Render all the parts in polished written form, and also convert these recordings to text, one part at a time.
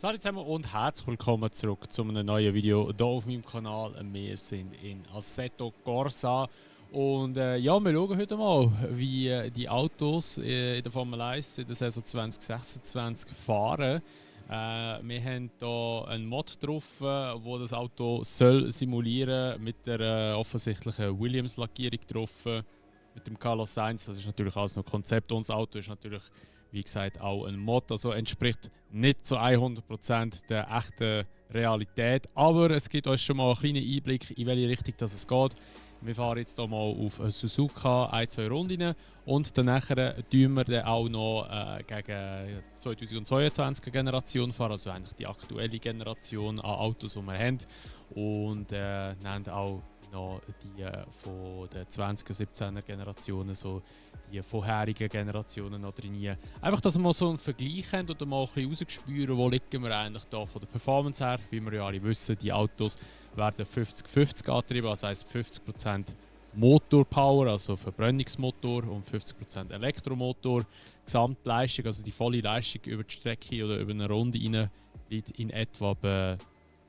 Hallo zusammen und herzlich willkommen zurück zu einem neuen Video hier auf meinem Kanal. Wir sind in Assetto Corsa und ja, wir schauen heute mal, wie die Autos in der Formel 1 in der Saison 2026 fahren. Wir haben hier einen Mod drauf, wo das Auto soll simulieren mit der offensichtlichen Williams-Lackierung drauf, mit dem Carlos Sainz. Das ist natürlich alles noch Konzept und das Auto ist natürlich, wie gesagt, auch ein Mod, also entspricht nicht zu 100% der echten Realität, aber es gibt euch schon mal einen kleinen Einblick, in welche Richtung das es geht. Wir fahren jetzt hier mal auf Suzuka 1-2 Runden und danach tun wir dann auch noch gegen 2022 Generation fahren, also eigentlich die aktuelle Generation an Autos, die wir haben, und nehmen auch noch die von der 2017er Generationen, so die vorherigen Generationen noch drin. Einfach, dass wir mal so einen Vergleich haben oder mal ein bisschen rausspüren, wo liegen wir eigentlich da von der Performance her. Wie wir ja alle wissen, die Autos werden 50-50 angetrieben, das heisst 50% Motorpower, also Verbrennungsmotor, und 50% Elektromotor. Gesamtleistung, also die volle Leistung über die Strecke oder über eine Runde rein, liegt in etwa bei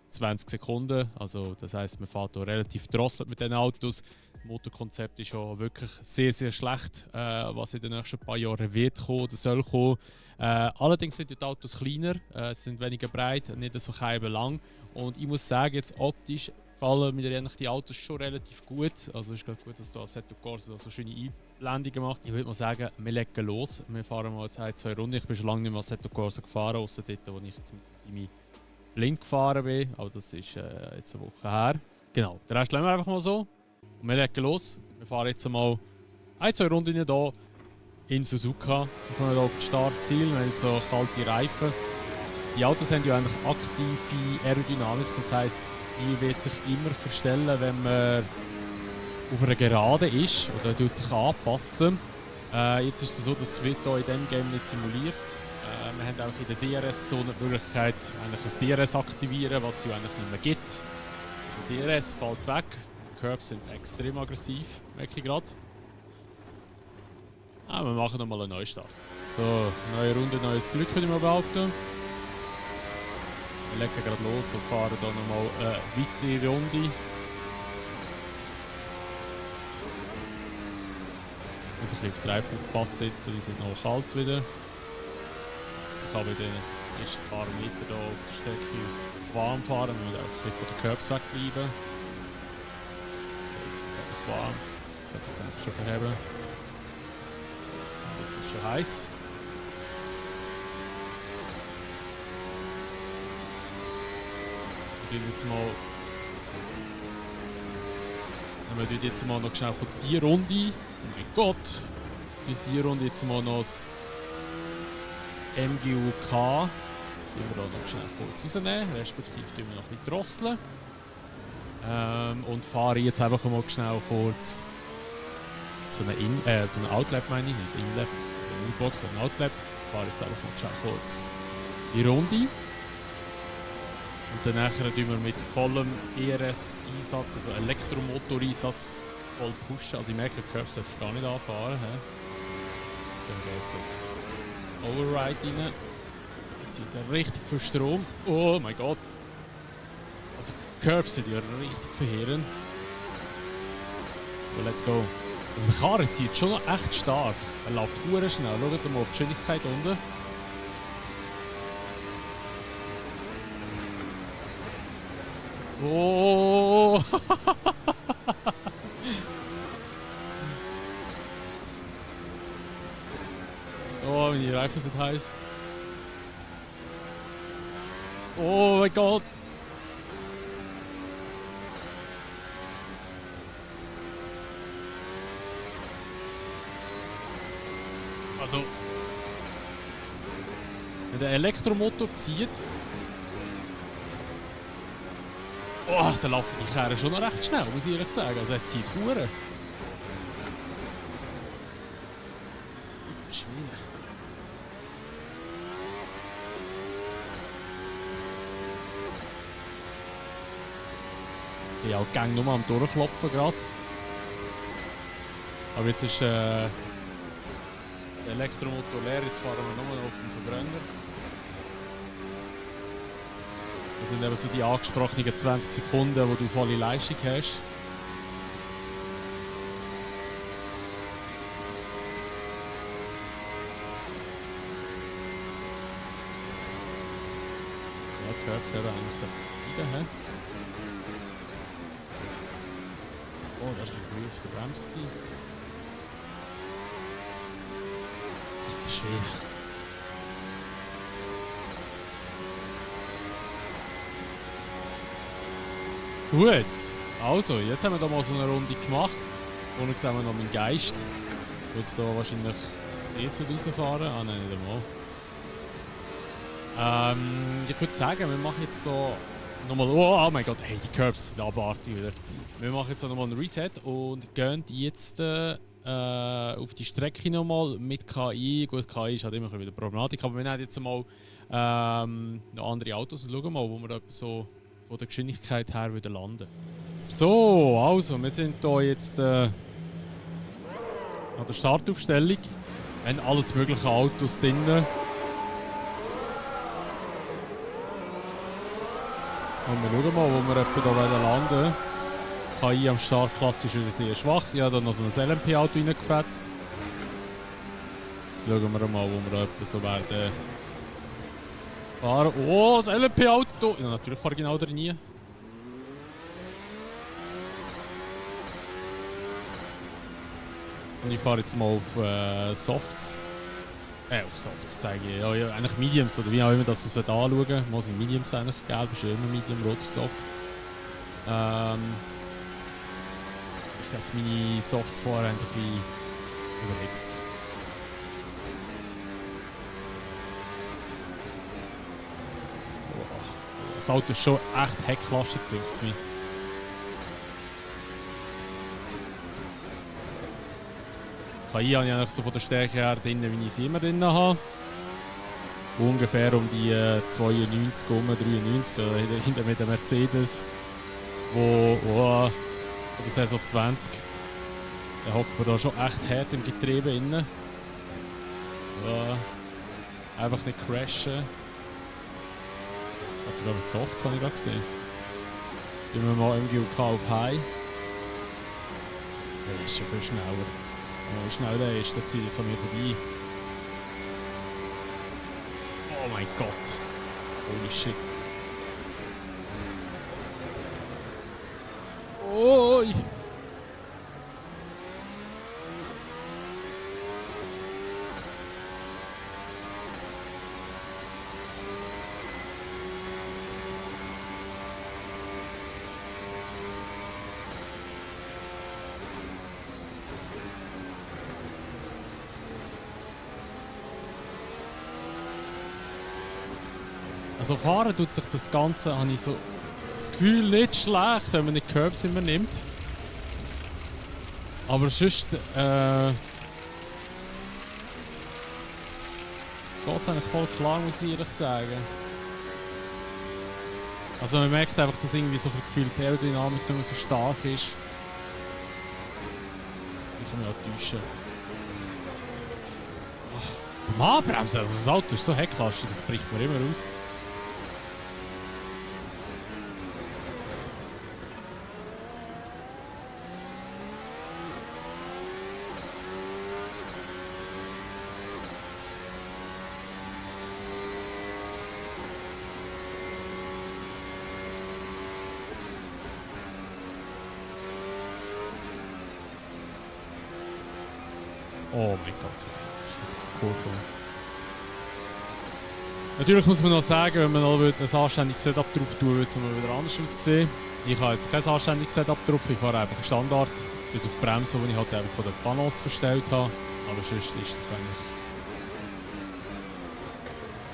20 Sekunden. Also das heisst, man fährt hier relativ drosselt mit den Autos. Das Motorkonzept ist schon wirklich sehr, sehr schlecht, was in den nächsten paar Jahren wird kommen oder soll kommen. Allerdings sind die Autos kleiner, sind weniger breit, nicht so lang. Und ich muss sagen, jetzt optisch gefallen mir eigentlich die Autos schon relativ gut. Also es ist gerade gut, dass da Assetto Corsa so schöne Einblendungen macht. Ich würde mal sagen, wir legen los. Wir fahren mal jetzt 1-2 Runden. Ich bin schon lange nicht mehr Assetto Corsa gefahren, außer dort, wo ich jetzt mit Simi blind gefahren bin. Aber das ist jetzt eine Woche her. Genau, den Rest lassen wir einfach mal so. Und wir legen los. Wir fahren jetzt mal 1-2 Runden hier in Suzuka. Wir kommen hier auf das Startziel. Wir haben jetzt so kalte Reifen. Die Autos haben ja eigentlich aktive Aerodynamik. Das heisst, die wird sich immer verstellen, wenn man auf einer Gerade ist oder tut sich anpassen. Jetzt ist es so, dass es wird hier in diesem Game nicht simuliert. Wir haben auch in der DRS-Zone die Möglichkeit, eigentlich ein DRS aktivieren, was es ja eigentlich nicht mehr gibt. Also DRS fällt weg. Die Curbs sind extrem aggressiv, merke ich gerade. Wir machen nochmal einen Neustart. So, neue Runde, neues Glück, würde ich mal behaupten. Wir legen gerade los und fahren hier nochmal eine weitere Runde. Ich muss ein bisschen auf die Reifen aufpassen jetzt, die sind noch kalt wieder. Also ich kann bei den ersten paar Metern hier auf der Strecke warm fahren, wir müssen auch ein bisschen von den Curbs wegbleiben. Jetzt ist es einfach warm, das sollte jetzt eigentlich schon verheben. Jetzt ist es schon heiß. Wir tun jetzt mal noch schnell kurz die Runde. Oh mein Gott! Die Runde jetzt mal noch das MGUK. Die wir auch noch schnell kurz rausnehmen, respektive tun wir noch ein bisschen drosseln. Und fahre jetzt einfach mal schnell kurz so eine Outlap, meine ich, nicht Inlap, eine Inbox, sondern Outlap. Fahre jetzt einfach mal schnell kurz die Runde. Und danach tun wir mit vollem ERS-Einsatz, also Elektromotor-Einsatz, voll pushen. Also ich merke, die Curves darf ich gar nicht anfahren. Dann geht es auf Override rein. Jetzt zieht er richtig viel Strom. Oh mein Gott! Also die Curves sind ja richtig verheerend. So, let's go. Also der Karren zieht schon noch echt stark. Er läuft verdammt schnell. Schaut mal auf die Geschwindigkeit unten. Oh! Oh, meine Reifen sind heiß. Oh mein Gott! Also, wenn der Elektromotor zieht, oh, dann laufen die Kerren schon noch recht schnell, muss ich ehrlich sagen. Also er zieht Huren. Alter Schwede. Ich bin auch gang nur am Durchklopfen gerade. Aber jetzt ist der Elektromotor leer, jetzt fahren wir nur noch auf den Verbrenner. Das sind eben so die angesprochenen 20 Sekunden, wo du volle Leistung hast. Ja, Curbs eben eigentlich so rein. Oh, das war ein bisschen früh auf der Bremse. Das ist schwer. Gut, also, jetzt haben wir da mal so eine Runde gemacht. Und sehen wir noch meinen Geist. Der jetzt hier wahrscheinlich rausfahren. Ah nein, nicht einmal. Ich würde sagen, wir machen jetzt hier nochmal. Oh mein Gott, hey, die Curbs sind abartig wieder. Wir machen jetzt nochmal einen Reset und gehen jetzt auf die Strecke nochmal mit KI. Gut, KI ist halt immer wieder Problematik, aber wir haben jetzt mal noch andere Autos und schauen mal, wo wir da so von der Geschwindigkeit her wieder landen. So, also, wir sind hier jetzt an der Startaufstellung. Wir haben alles mögliche Autos drin. Und wir schauen mal, wo wir etwa hier landen. KI am Start klassisch wieder sehr schwach. Ich habe da noch so ein LMP-Auto reingefetzt. Jetzt schauen wir mal, wo wir etwa so werden fahren. Oh, das LMP-Auto! Ja, natürlich fahre ich genau da rein. Und ich fahre jetzt mal auf Softs. Auf Softs sage ich. Ja, ja, eigentlich Mediums oder wie auch immer das so anschauen. Mal sind Mediums eigentlich. Gelb ist ja immer Medium, rot ist Soft. Ich glaube, meine Softs vorher ein bisschen überhitzt. Oh, das Auto ist schon echt hecklastig, denkt es mir. KI habe ich eigentlich so von der Stärke her drin, wie ich sie immer drin habe. Ungefähr um die 92, 93 hinter mit der Mercedes, wo der Saison 20, da hockt man da schon echt hart im Getriebe inne. Ja, einfach nicht crashen. Hat sogar mit Softs habe ich da gesehen. Gehen wir mal MGUK auf High. Der ist schon viel schneller. Wie schnell der ist, der zieht jetzt an mir vorbei. Oh mein Gott. Holy shit. Oi. Also fahren tut sich das Ganze, habe ich so das Gefühl, nicht schlecht, wenn man nicht Curbs immer nimmt. Aber sonst geht es eigentlich voll klar, muss ich ehrlich sagen. Also man merkt einfach, dass irgendwie so ein Gefühl die Aerodynamik nicht mehr so stark ist. Ich kann mich auch täuschen. Beim Anbremsen, also das Auto ist so hecklastig, das bricht mir immer aus. Oh mein Gott, Kurve. Natürlich muss man noch sagen, wenn man noch ein anständiges Setup drauf tun würde, es wieder anders aussehen. Ich habe jetzt kein anständiges Setup drauf, ich fahre einfach Standard, bis auf die Bremse, die ich halt einfach von der Balance verstellt habe. Aber sonst ist das eigentlich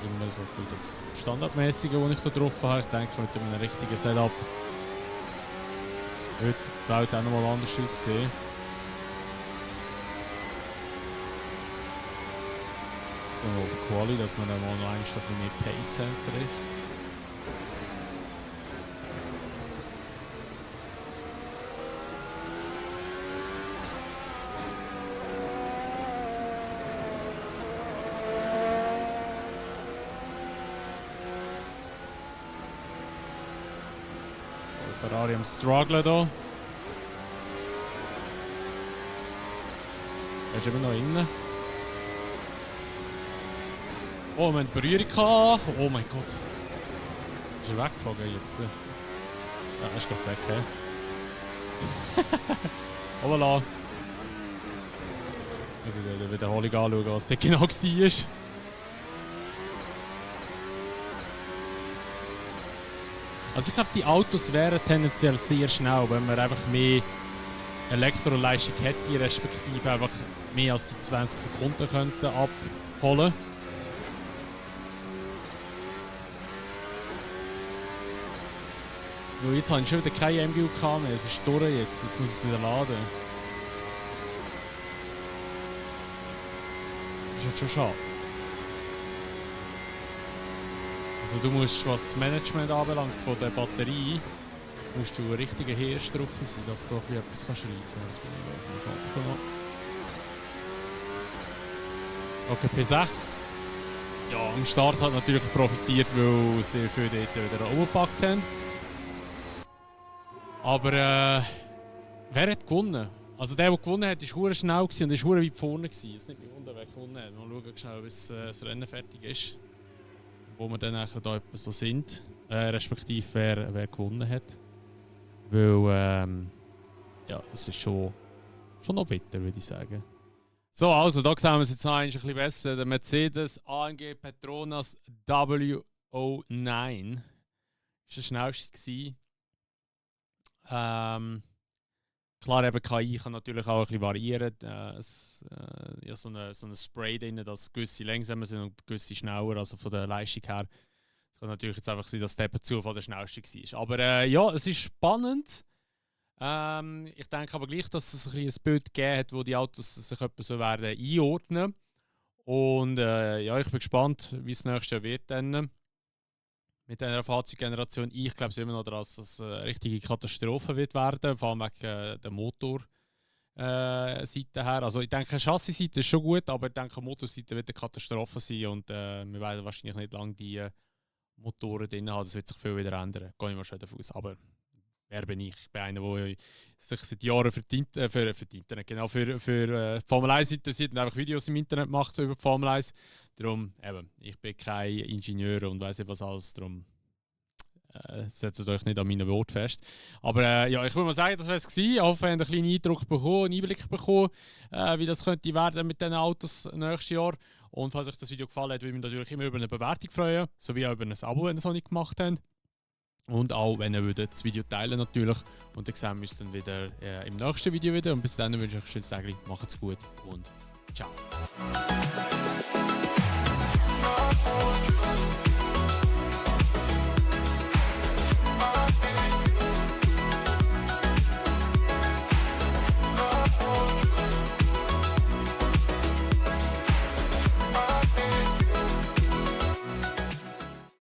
immer so ein bisschen das Standardmäßige, das ich da drauf habe. Ich denke, mit einem richtigen Setup wird die Welt auch noch mal anders aussehen. Auf Quali, dass wir dann mal noch ein bisschen mehr Pace haben vielleicht. Ferrari am Strugglen hier. Er ist immer noch innen. Oh, wir haben Berührung gehabt. Oh mein Gott. Ist er weggeflogen jetzt? Ja, er ist gerade weg, hä? Oh, voilà. Also die Wiederholung anschauen, was das genau war. Also ich glaube, die Autos wären tendenziell sehr schnell, wenn man einfach mehr Elektroleistung hätte, respektive einfach mehr als die 20 Sekunden könnten abholen. Weil jetzt habe ich schon wieder keine MGUK mehr, es ist durch jetzt muss ich es wieder laden. Das ist jetzt schon schade. Also du musst, was das Management anbelangt von der Batterie, musst du ein richtiger Hirsch drauf sein, dass du etwas reissen kannst. Das bin ich auf den Kopf genommen. Okay, P6. Ja, am Start hat natürlich profitiert, weil sie viel dort wieder umgepackt haben. Aber wer hat gewonnen? Also der gewonnen hat, war verdammt schnell und war verdammt weit vorne. Es ist nicht mehr wundern, wer gewonnen hat. Mal schauen schnell, bis das Rennen fertig ist. Wo wir dann nachher da so sind. Respektive wer gewonnen hat. Weil, ja, das ist schon noch bitter, würde ich sagen. So, also da sehen wir es jetzt ein bisschen besser. Der Mercedes AMG Petronas W09 war der schnellste. Klar, eben KI kann natürlich auch ein bisschen variieren. Ja, so ein Spray drin, dass gewisse langsamer sind und gewisse schneller, also von der Leistung her. Es kann natürlich jetzt einfach sein, dass der Zufall der schnellste war. Aber ja, es ist spannend. Ich denke aber gleich, dass es ein Bild gegeben hat, wo die Autos sich etwa so werden einordnen. Und ja, ich bin gespannt, wie es nächstes Jahr wird dann. Mit dieser Fahrzeuggeneration. Ich glaube immer noch, dass es eine richtige Katastrophe wird werden, vor allem wegen der Motorseite her. Also ich denke, die Chassis-Seite ist schon gut, aber ich denke, die Motorseite wird eine Katastrophe sein und wir werden wahrscheinlich nicht lange die Motoren drin haben. Das wird sich viel wieder ändern. Gehe ich mal schon davon aus. Aber wer bin ich? Ich bin einer, der sich seit Jahren für Internet, genau, für Formel 1 interessiert und einfach Videos im Internet macht über die Formel 1. Darum, eben, ich bin kein Ingenieur und weiss nicht was alles, darum setzt euch nicht an meinen Wort fest. Aber ja, ich würde mal sagen, das wäre es gewesen. Ich hoffe, ihr habt einen kleinen Eindruck bekommen, einen Einblick bekommen, wie das könnte werden mit diesen Autos nächstes Jahr. Und falls euch das Video gefallen hat, würde ich mich natürlich immer über eine Bewertung freuen, sowie auch über ein Abo, wenn ihr es noch nicht gemacht habt. Und auch, wenn ihr das Video teilen natürlich. Und dann sehen wir uns dann wieder im nächsten Video wieder. Und bis dann wünsche ich euch ein schönes Tag. Macht's gut und ciao.